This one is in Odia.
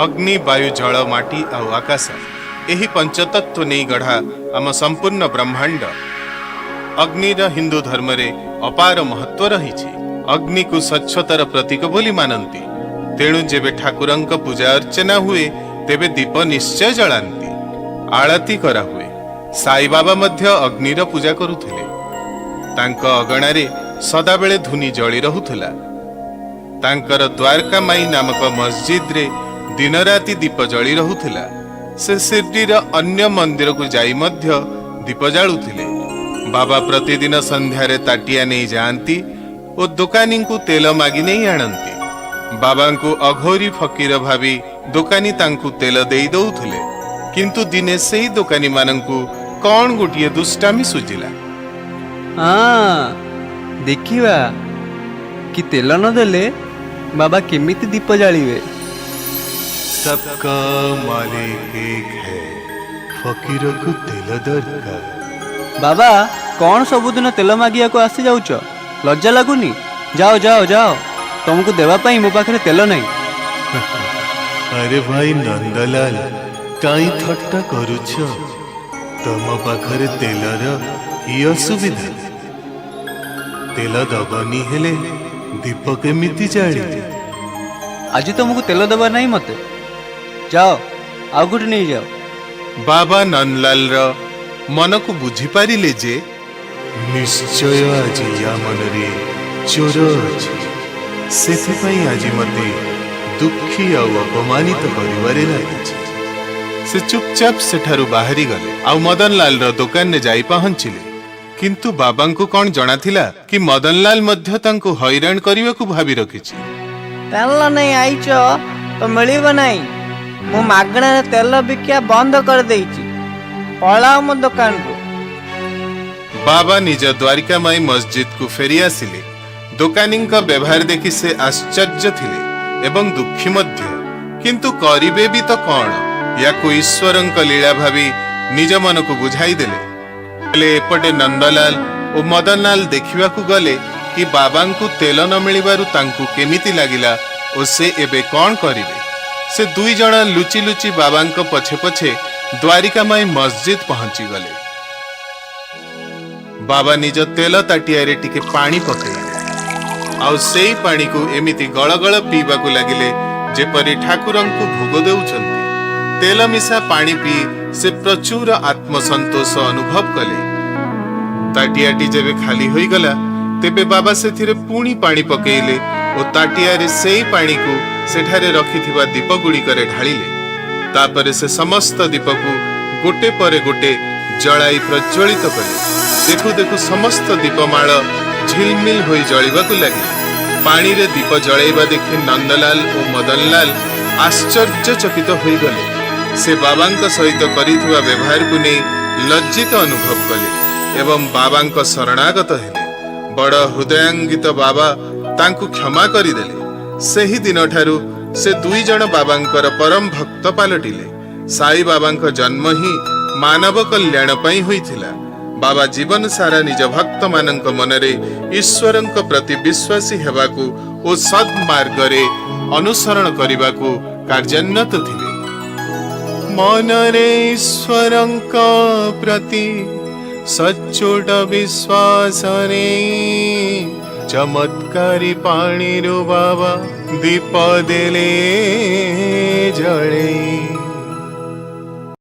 ଅଗ୍ନି, ବାୟୁ, ଜଳ, ମାଟି ଆଉ ଆକାଶ, ଏହି ପଞ୍ଚତତ୍ତ୍ୱ ନେଇ ଗଢ଼ା ଆମ ସମ୍ପୂର୍ଣ୍ଣ ବ୍ରହ୍ମାଣ୍ଡ। ଅଗ୍ନିର ହିନ୍ଦୁ ଧର୍ମରେ ଅପାର ମହତ୍ଵ ରହିଛି। ଅଗ୍ନିକୁ ସ୍ୱଚ୍ଛତାର ପ୍ରତୀକ ବୋଲି ମାନନ୍ତି। ତେଣୁ ଯେବେ ଠାକୁରଙ୍କ ପୂଜା ଅର୍ଚ୍ଚନା ହୁଏ, ତେବେ ଦୀପ ନିଶ୍ଚୟ ଜଳାନ୍ତି, ଆଳତି କରାହୁଏ। ସାଇବାବା ମଧ୍ୟ ଅଗ୍ନିର ପୂଜା କରୁଥିଲେ। ତାଙ୍କ ଅଗଣାରେ ସଦାବେଳେ ଧୁନି ଜଳି ରହୁଥିଲା। ତାଙ୍କର ଦ୍ୱାରକାମାଇ ନାମକ ମସଜିଦରେ ଦିନରାତି ଦୀପ ଜଳି ରହୁଥିଲା। ସେ ଶିର୍ଡିର ଅନ୍ୟ ମନ୍ଦିରକୁ ଯାଇ ମଧ୍ୟ ଦୀପ ଜାଳୁଥିଲେ। ବାବା ପ୍ରତିଦିନ ସନ୍ଧ୍ୟାରେ ତାଟିଆ ନେଇ ଯାଆନ୍ତି ଓ ଦୋକାନୀଙ୍କୁ ତେଲ ମାଗି ନେଇ ଆଣନ୍ତି। ବାବାଙ୍କୁ ଅଘୋରୀ ଫକୀର ଭାବି ଦୋକାନୀ ତାଙ୍କୁ ତେଲ ଦେଇ ଦଉଥିଲେ। କିନ୍ତୁ ଦିନେ ସେଇ ଦୋକାନୀମାନଙ୍କୁ କଣ ଗୋଟିଏ ଦୁଷ୍ଟାମି ସୁଝିଲା। ହଁ, ଦେଖିବା କି ତେଲ ନଦେଲେ ବାବା କେମିତି ଦୀପ ଜାଳିବେ। सबका मालिक एक है, ଫକୀରକୁ ତେଲ ଦରକାର। ବାବା, କ'ଣ ସବୁଦିନ ତେଲ ମାଗିବାକୁ ଆସି ଯାଉଛ? ଲଜ୍ଜା ଲାଗୁନି? ଯାଅ, ଯାଅ, ଯାଅ। ତମକୁ ଦେବା ପାଇଁ ମୋ ପାଖରେ ତେଲ ନାହିଁ। ଆରେ ଭାଇ ନନ୍ଦଲାଲ, କାଇଁ ଥଟ୍ଟା କରୁଛ? ତମ ପାଖରେ ତେଲର କି ଅସୁବିଧା? ତେଲ ଦବନି ହେଲେ ଦୀପ କେମିତି ଜାଳିବେ? ଆଜି ତମକୁ ତେଲ ଦେବା ନାହିଁ ମତେ। ଯାଅ, ଆଉ ଗୋଟେ ନେଇଯାଅ। ବାବା ନନ୍ଦଲାଲର ମନକୁ ବୁଝିପାରିଲେ ଯେ ନିଶ୍ଚୟ ଆଜି ୟା ମନରେ ଚୋର ଅଛି। ସେଥିପାଇଁ ଆଜି ମତେ ଦୁଃଖୀ ଆଉ ଅପମାନିତ କରିବାରେ ଲାଗିଛି। ସେ ଚୁପଚାପ ସେଠାରୁ ବାହାରି ଗଲେ ଆଉ ମଦନଲାଲର ଦୋକାନରେ ଯାଇ ପହଞ୍ଚିଲେ। କିନ୍ତୁ ବାବାଙ୍କୁ କଣ ଜଣାଥିଲା କି ମଦନଲାଲ ମଧ୍ୟ ତାଙ୍କୁ ହଇରାଣ କରିବାକୁ ଭାବି ରଖିଛି। ତେଲ ନେଇ ଆଇଛ ତ ମିଳିବ ନାହିଁ। ମୁଁ ମାଗଣାରେ ତେଲ ବିକିବା ବନ୍ଦ କରିଦେଇଛି। ପଳାଅ ମୋ ଦୋକାନରୁ। ବାବା ନିଜ ଦ୍ୱାରିକାମାଇ ମସଜିଦକୁ ଫେରି ଆସିଲେ। ଦୋକାନୀଙ୍କ ବ୍ୟବହାର ଦେଖି ସେ ଆଶ୍ଚର୍ଯ୍ୟ ଥିଲେ ଏବଂ ଦୁଃଖୀ ମଧ୍ୟ। କିନ୍ତୁ କରିବେ ବି ତ କଣ? ୟାକୁ ଈଶ୍ୱରଙ୍କ ଲୀଳା ଭାବି ନିଜ ମନକୁ ବୁଝାଇ ଦେଲେ। ହେଲେ ଏପଟେ ନନ୍ଦଲାଲ ଓ ମଦନଲାଲ ଦେଖିବାକୁ ଗଲେ କି ବାବାଙ୍କୁ ତେଲ ନ ମିଳିବାରୁ ତାଙ୍କୁ କେମିତି ଲାଗିଲା ଓ ସେ ଏବେ କଣ କରିବେ। ସେ 2 ଜଣ ଲୁଚି ଲୁଚି ବାବାଙ୍କ ପଛେ ପଛେ ଦ୍ୱାରିକାମାଇ ମସଜିଦ ପହଞ୍ଚିଗଲେ। ବାବା ନିଜ ତେଲ ତାଟିଆରେ ଟିକେ ପାଣି ପକେଇଲେ ଆଉ ସେଇ ପାଣିକୁ ଏମିତି ଗଳଗଳ ପିଇବାକୁ ଲାଗିଲେ, ଯେପରି ଠାକୁରଙ୍କୁ ଭୋଗ ଦେଉଛନ୍ତି। ତେଲ ମିଶା ପାଣି ପିଇ ସେ ପ୍ରଚୁର ଆତ୍ମସନ୍ତୋଷ ଅନୁଭବ କଲେ। ତାଟିଆଟି ଯେବେ ଖାଲି ହୋଇଗଲା, ତେବେ ବାବା ସେଥିରେ ପୁଣି ପାଣି ପକେଇଲେ ଓ ତାଟିଆରେ ସେଇ ପାଣିକୁ ସେଠାରେ ରଖିଥିବା ଦୀପ ଗୁଡ଼ିକରେ ଢାଳିଲେ। ତାପରେ ସେ ସମସ୍ତ ଦୀପକୁ ଗୋଟେ ପରେ ଗୋଟେ ଜଳାଇ ପ୍ରଜ୍ୱଳିତ କଲେ। ଦେଖୁ ଦେଖୁ ସମସ୍ତ ଦୀପମାଳ ଝିଲମିଲ ହୋଇ ଜଳିବାକୁ ଲାଗିଲା। ପାଣିରେ ଦୀପ ଜଳାଇବା ଦେଖି ନନ୍ଦଲାଲ ଓ ମଦନଲାଲ ଆଶ୍ଚର୍ଯ୍ୟଚକିତ ହୋଇଗଲେ। ସେ ବାବାଙ୍କ ସହିତ କରିଥିବା ବ୍ୟବହାରକୁ ନେଇ ଲଜ୍ଜିତ ଅନୁଭବ କଲେ ଏବଂ ବାବାଙ୍କ ଶରଣାଗତ ହେଲେ। ବଡ଼ ହୃଦୟାଙ୍ଗିତ ବାବା ତାଙ୍କୁ କ୍ଷମା କରିଦେଲେ। ସେହି ଦିନଠାରୁ ସେ 2 ଜଣ ବାବାଙ୍କର ପରମ ଭକ୍ତ ପାଲଟିଲେ। ସାଇ ବାବାଙ୍କ ଜନ୍ମ ହିଁ ମାନବ କଲ୍ୟାଣ ପାଇଁ ହୋଇଥିଲା। ବାବା ଜୀବନ ସାରା ନିଜ ଭକ୍ତମାନଙ୍କ ମନରେ ଈଶ୍ୱରଙ୍କ ପ୍ରତି ବିଶ୍ୱାସୀ ହେବାକୁ ଓ ସଦ୍ମାର୍ଗରେ ଅନୁସରଣ କରିବାକୁ କାର୍ଯ୍ୟାନ୍ୱିତ ଥିଲେ। ମନରେ ଈଶ୍ୱରଙ୍କ ପ୍ରତି ସଚ୍ଚୋଟ ବିଶ୍ୱାସ ନେଇ ଚମତ୍କାରୀ ପାଣିରୁ ବାବା ଦୀପ ଦେଲେ ଜଳେଇ।